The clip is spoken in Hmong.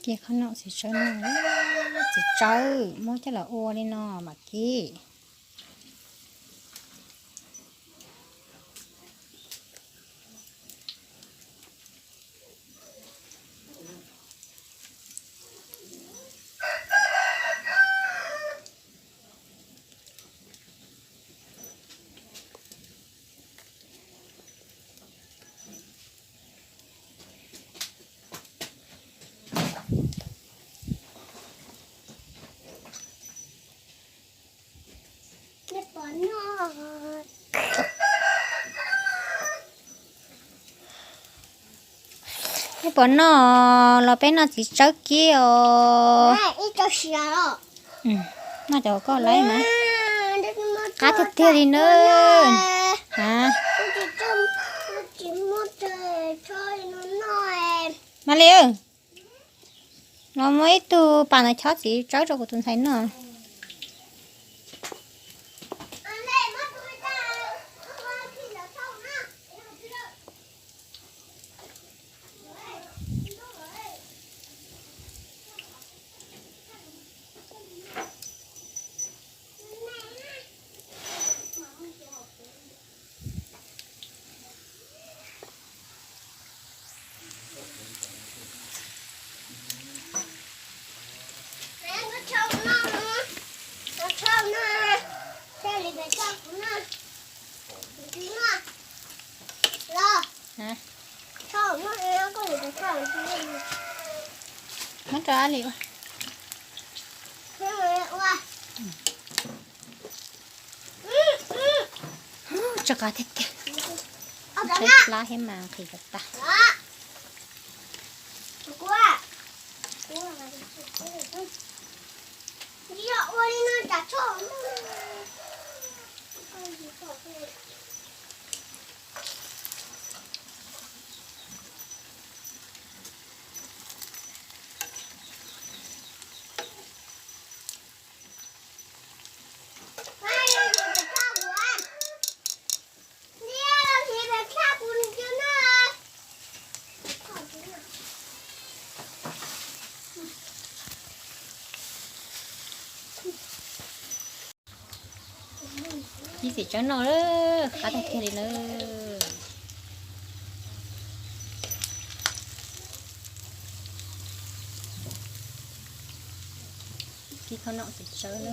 Kib qhob noom txiv tsawb no, txiv tsawb muab coj los ua li no mam kib. Nej puas noj los peb noj txiv tsawb kib os. Noj cov koj laib mas. Qab tiag tiag li na. Mas li, los muab ib tug pas ntawd chob txiv tsawb rau kuv tus ntxhais noj. Muab rau Ab Lis ua. Tsw qab tiag tiag. Tshaib plab thiab mas nqhis kom tas. Kib txiv tsawb noj, qab tiag tiag li na. Kib qhob noom txiv tsawb na.